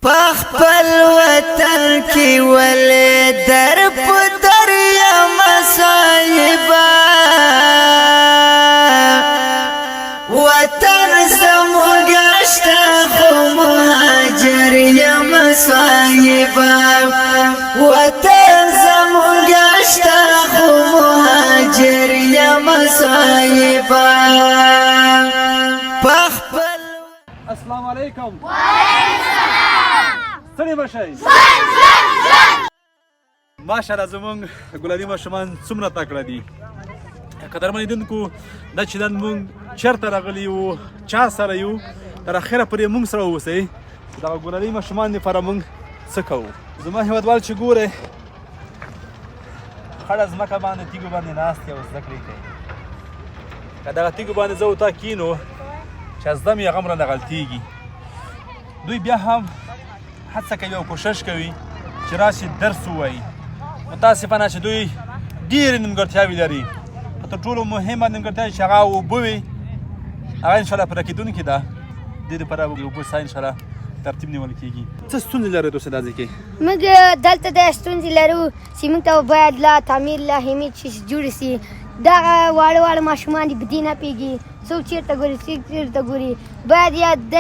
په خپل وطن کې ولې در په در یم صاحبه، وطن زموږ شته خو مهاجر یم صاحبه، وطن زموږ شته خو مهاجر یم صاحبه، په خپل. السلام علیکم. وعلیکم السلام. ستړي مه شئ. ماشاءالله، زمونږ ګلالي ماشومان څومره تکړه دي. قدرمن لیدونکو، دا چې نن مونږ چېرته راغلي یو، چا سره یو، تر اخره پورې مونږ سره واوسئ چې دغه ګلالي ماشومان لپاره مونږ څه کوو. زما هېوادوال، چې ګورئ، خړه ځمکه باندې تیږو باندې ناست دی او زده کړې کوي. که دغه تیږو باندې زه او تا کینو، چې زده مې هغه هم رانه غلطېږي. دوی بیا هم هڅه کوي او کوشش کوي چې راشي درس ووایي. متاسفانه چې دوی ډېرې نیمګړتیاوې لري، خو تر ټولو مهمه نیمګړتیا چې هغه اوبه وي، هغه انشاءالله پوره کېدونکې ده. دې لپاره د اوبو څاه انشاءالله ترتیب نیول کېږي. څه ستونزې لرئ تاسو دا ځای کې؟ موږ دلته د ستونزې لرو چې موږ ته باید لا تعمیر لا هیمې چې جوړ سي. دغه واړه واړه ماشومان دي، په دې نه پوهېږي څوک چېرته ګوري، څوک چېرته ګوري. باید یا د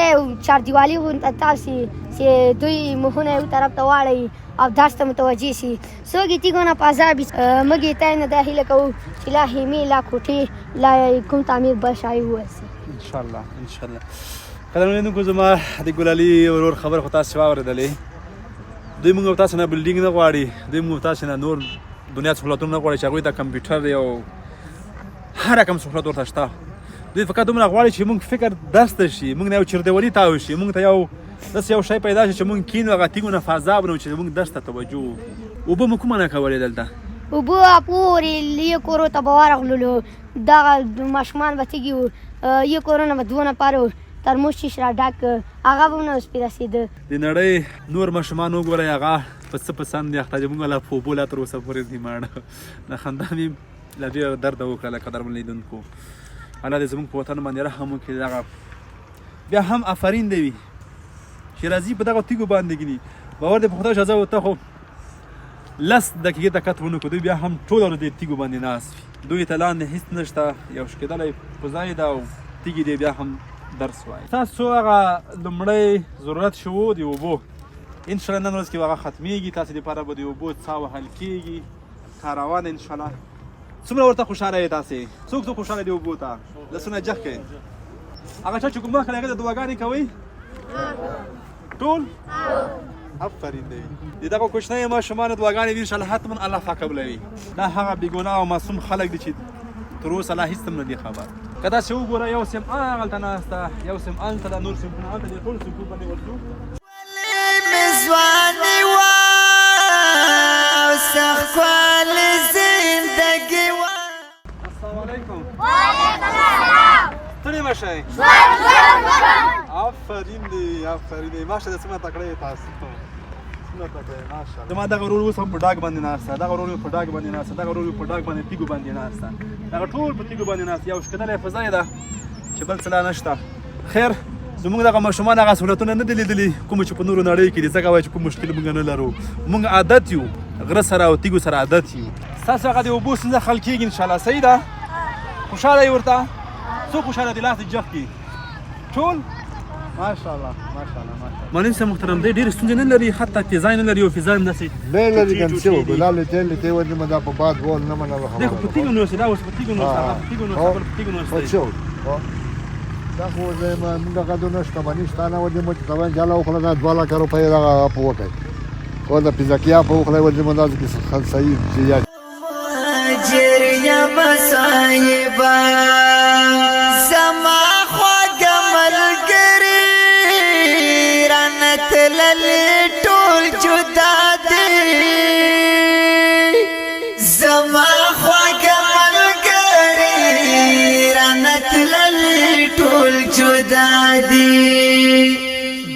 چاردیوالي غونډه تاو سي چې دوی مخونه یو طرف ته واړوي او درس ته متوجه سي. څوک یې تیږو نه په عذاب وي. موږ یې ته نه دا هیله کوو چې لا خیمې، لا کوټې، لا کوم تعمیر بل شای ووسي. ان شاء الله، ان شاء الله. قدرمن لیدونکو، زما د ګلالي ورور خبره خو تاسو واورېدلې. دوی موږ او تاسو نه بلډینګ نه غواړي، دوی موږ او تاسو نه نور دنیا سهولتونه نه غواړي چې هغوی ته کمپیوټر دی او هر رقم سهولت ورته شته. دوی فقط دومره غواړي چې موږ فکر درس ته شي، موږ نه یو چردیوالي تاو شي، موږ ته یو داسې یو شی پیدا شي چې موږ کینو، هغه تیږو نه فضا بنو چې موږ درس ته توجه. اوبه مو کومه نه کولې دلته؟ اوبه پورې یو کورو ته به ورغللو، دغه ماشومان به تږي وو، یو کورونه به دوه نفره وو، ترموز شیش را ډک، هغه به هم نه اوس پرې رسېده. د نړۍ نور ماشومان وګورئ، هغه په څه پسند دي اخته، چې موږ لا په اوبو لا تر اوسه پورې دي ماړه. د خندا مې لا ډېره درده وکړه. قدرمن لیدونکو، الله دې زموږ په وطن باندې رحم وکړي. دغه بیا هم آفرین دی وي چې راځي په دغه تیږو باندې ګني. باور دې په خدای شه، زه ته خو 10 دقیقې طاقت ونه کړو. دوی بیا هم ټوله ورځ دې تیږو باندې ناست وي. دوی ته لاندې هیڅ نشته، یو شکېدلی په ځای ده او تیږې دی بیا هم درس وایي. تاسو هغه لومړی ضرورت چې وو د اوبو، انشاءالله نن ورځ کې به هغه ختمېږي. تاسو دپاره به د اوبو څاه وهل کېږي، کار روان دی انشاءالله. څومره ورته خوشحاله یې تاسې؟ څوک څوک خوشحاله دي اوبو ته؟ لاسونه جغ کړئ. هغه چا چې ګمراه کړی، هغه ته دعاګانې کوئ ټول. افرین دی. د دغه کوچنیو ماشومانو دعاګانې دي انشاءالله حتما الله پاک قبلوي. دا هغه بېګناه او معصوم خلک دي چې تر اوسه لا هېڅ هم نه دي خبر. که داسې وګوره، یو سیم هغلته ناسته، یو سیم هلته ده، نور صنفونه هلته دي، ټول صنفونو باندې ورځو. مې ځواني وه او سخت ښکلې زندګي وه. السلام علیکم. وعلیکم السلام. ستړي مه شئ. ژوند ژوند ژوند. آفرین دی، آفرین دی. ماشاءالله، څومره تکړه یې تاسو، څومره تکړه یې، ماشاءالله. زما دغه ورور اوس هم په ډاګ باندې ناست ده، دغه ورور مې په ډاګ باندې ناست ده، دغه ورور مې په ډاګ باندې تیږو باندې ناست ده، دغه ټول په تیږو باندې ناست. یو شکېدلی په ځای ده چې بل څه لا نشته. خیر، زموږ دغه ماشومان هغه سهولتونه نه دي لیدلي کوم چې په نورو نړۍ کې دي، ځکه وایي چې کوم مشکل موږ نه لرو. موږ عادت یو غره سره او تیږو سره عادت یو. ستاسو هغه د اوبو ستونزه حل کېږي انشاءالله. صحیح ده؟ خوشحاله یې ورته؟ څوک خوشحاله دي؟ لاس دې جغ کړي ټول. ماشاءالله، ماشاءالله، ماشاءالله. معلم صاحب محترم، دی ډېرې ستونزې نه لري، حتی فضا نه لري او فضا هم داسې نه لري. ټوټې ګن ټوټې څه دي. ګلال ته له ته ودی مدا په باد وول نه منلو. دی خو په تیږو نوسي، دا اوس په تیږو نوسي، هغه په تیږو نوسي، بل په تیږو نوسي. څه دا خو زه ما موږ غدو نه شتمني شته نه ودی مو چې تبا جاله وخوړه، دا 2 لکه روپۍ دغه په وکړي او د پیزکیا په وخوړه ودی مو دا کې صحیح چې یا مهاجر یم صاحبه، زما خواږه ملګري رانه تللي ټول جدا دي، زما خواږه ملګري رانه تللي ټول جدا دي.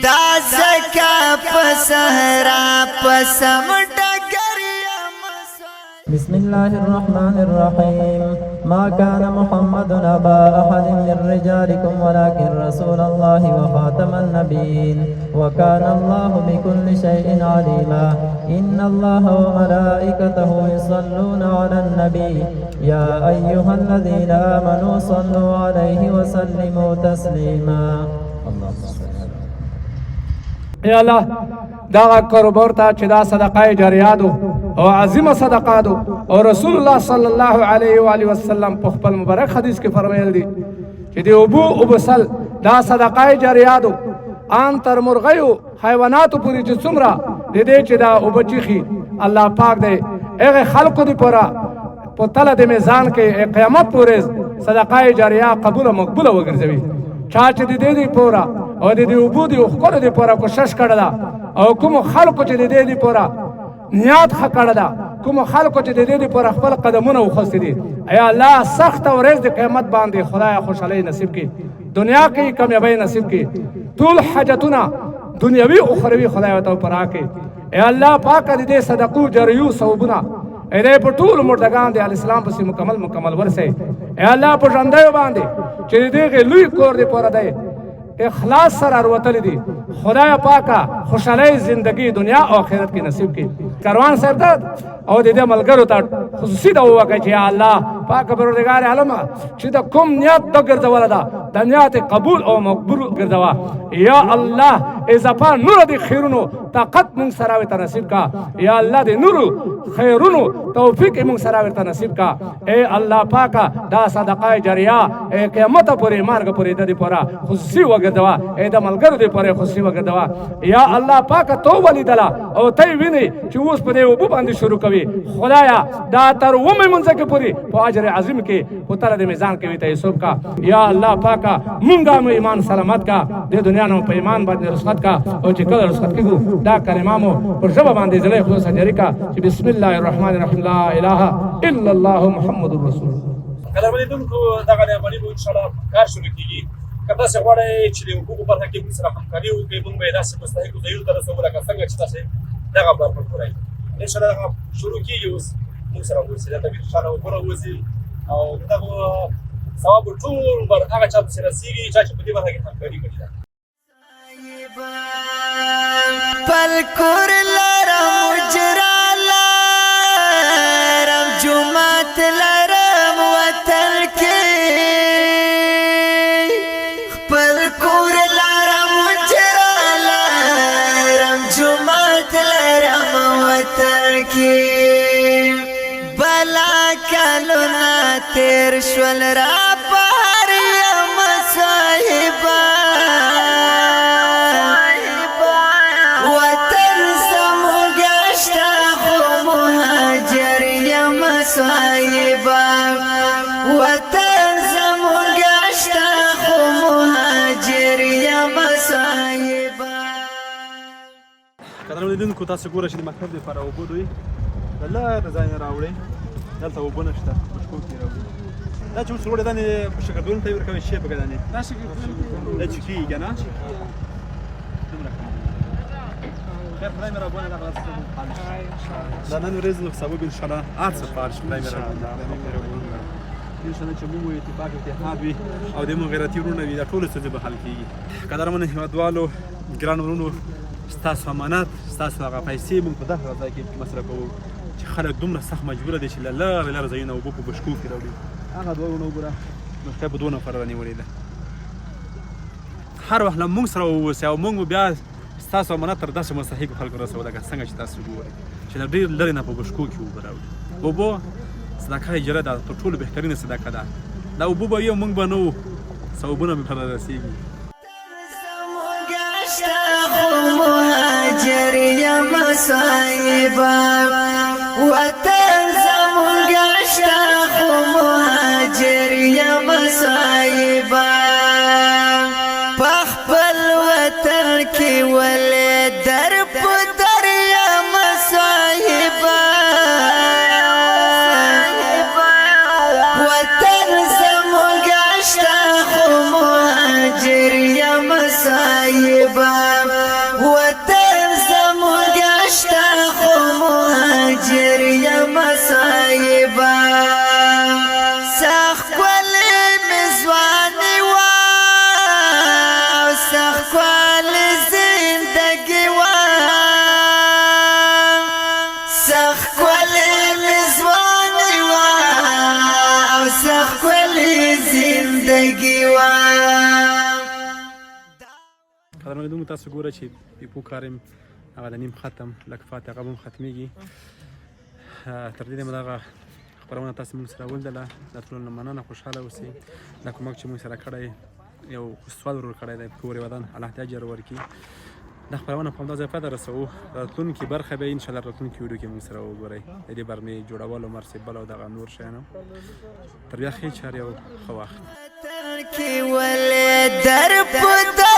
دا ځکه په صحرا په سم ډګر یم. بسم الله الرحمن الرحيم. ما كان محمد أبا أحد من رجالكم ولكن رسول الله وخاتم النبيين وكان الله بكل شيء عليما. إن الله وملائكته يصلون على النبي يا أيها الذين آمنوا صلوا عليه وسلموا تسليما. اللهم صل على یا الله، دا کاروبار ته چې دا صدقه جاریه ده او عظیمه صدقه ده، او رسول الله صلی الله علیه و آله وسلم په خپل مبارک حدیث کې فرمایل دي چې د اوبو اوبسل دا صدقه جاریه ده، ان تر مرغیو حیواناتو پورې چې څومره د دې چې دا اوبه چیخي، الله پاک دی هغه خلکو دی پورا په تله د میزان کې قیامت پورې صدقه جاریه قبول او مقبوله وګرځوي. چا چې د دې دی پورا او د دې اوبو د اوښکلو د پورا کوشش کړی ده، او کوم خلکو چې د دې دی پورا نیات ښه کړی ده، کوم خلکو چې د دې دی پورا خپل قدمونه وخوستي دي، ایا الله سخت ورځ د قیامت باندې خدای خوشحالي نصیب کړي، دنیا کې کامیابی نصیب کړي، ټول حاجتونه دنیوي او اخروي خدای ورته پوره کړي. اے الله پاک، د دې صدقو جریو ثوابونه اے دې په ټول مردگان دی اسلام پسې مکمل مکمل ورسي. اے الله، په ژوندیو باندې چې دغه لوی کور دی پوره دی اخلاص سره وروتل دي، خدای پاکه خوشحالي زندگی دنیا او آخرت کې نصیب کړي. کاروان صاحب ته او د دې ملګرو ته خصوصي دا وکړي چې الله پاک پروردګار عالم چې دا کوم نیت د ګرځول ده، د نیت قبول او مقبول ګرځوا. یا الله، اضافه نور د خیرونو طاقت مونږ سره ورته نصیب کا. یا الله، د نورو خیرونو توفیق مونږ سره ورته نصیب کا. اے الله پاکه، دا صدقه جاریه اے قیامت پورې مرګ پورې د دې پورا خصوصي وګرځوا، اے د ملګرو دې پورې خصوصي وګرځوا. یا الله پاکه، تو ولیدله او ته ویني چې اوس په دې اوبو باندې شروع کوي، خدایا دا تر ومه مونږ کې پوری په اجر عظیم کې په تر د میزان کې وي ته حساب کا. یا الله پاکه، مونږه مو ایمان سلامت کا، د دنیا نو په ایمان باندې رخصت کا، او چې کله رخصت کیږو دا کلمه مو پر ژبه باندې زړه خلاص جاری کا چې بسم الله الرحمن الرحیم، لا اله الا الله محمد رسول الله. قدرمن لیدونکو، دغه د عملي به انشاءالله کار شروع کېږي. که تاسې غواړئ چې د اوبو په برخه کې موږ سره همکاري وکړئ، موږ به یې داسې مستحقو ځایونو ته رسوو لکه څنګه چې تاسې دغه برخه ګورئ. انشاءالله دغه شروع کېږي اوس، موږ سره اوسئ. دلته به انشاءالله اوبه راوځي او دغه ثواب ټول بر هغه چا پسې رسېږي چا چې په دې برخه کې همکاري کړې ده. پل کور لرم، اجرا لرم، جمعت لرم وطن کې. خپل کور لرم، اجرا لرم، جمعت لرم وطن کې. بلا کلونه تیر شول را بهر یم صاحبا، وطن زموږ شته خو مهاجر یم صاحبا، وطن زموږ شته خو مهاجر یم صاحبا. قدرمن لیدونکو، تاسو ګورئ چې د مکتب دپاره اوبه دوی د لرې ځای نه راوړي. دلته اوبه نشته، بشکو کې راوړي. دا چې اوس وروړي دانې شاګردانو ته یې ورکوي شی پکې دانې دا شاګردانو. دا چې کېږي که نه دومره کم. خیر، خدای مهربانه، دغه څه دا نن ورځ نو سبب انشاءالله هر څه فارش. خدای مهربانه، انشاءالله چې موږ اتفاق اتحاد وي او د موږ غیرتي وروڼه وي، دا ټول ستونزې به حل کېږي. قدرمن هېوادوالو، ګران وروڼو، ستاسو امانت، ستاسو هغه پیسې موږ په دغه ځای کې مصرفوو چې خلک دومره سخت مجبوره دي چې له لرې لرې ځایونه اوبه په بشکو کې راوړي. هغه دوه وروڼه وګوره، مخکې په دوه نفره رانیولې ده. هر وخت له موږ سره واوسئ او موږ به بیا ستاسو امانت تر داسې مستحقو خلکو رسوو لکه څنګه چې تاسو ګورئ چې له ډېر لرې نه په بشکو کې اوبه راوړي. اوبه صدقه جاریه ده، تر ټولو بهترینه صدقه ده. دا اوبه به وي او موږ به نه وو، ثوابونه به پرې رسېږي. مهاجر یم صاحبا، وطن زمونږ شته خو مهاجر یم صاحبا. په خپل وطن کې ولې در په در یم صاحبا، وطن زمونږ شته خو مهاجر یم صاحبا، وطن زمونږ شته خو مهاجر یم. تږي وه. قدرمن لیدونکو، تاسو ګوره چې پیپو کارم هغه د نیم ختم لږ پاتې، هغه هم ختمیږي. تر دې دمه دغه خپرونه تاسو موږ سره ولیدله، د ټولو نه مننه. خوشحاله اوسئ. دا کومک چې موږ سره کړی، یو سوال ورور کړی دی، کور یې ودان، الله دې اجر ورکړي. دا خپرونه په همدا ځای پای ته رسوو. راتلونکې برخه به انشاءالله راتلونکې ویډیو کې موږ سره وګورئ، د دې برمې جوړولو، مرسیبل او دغه نور شیانو. تر بیا ښې چارې او ښه وخت. کې ولې در په در.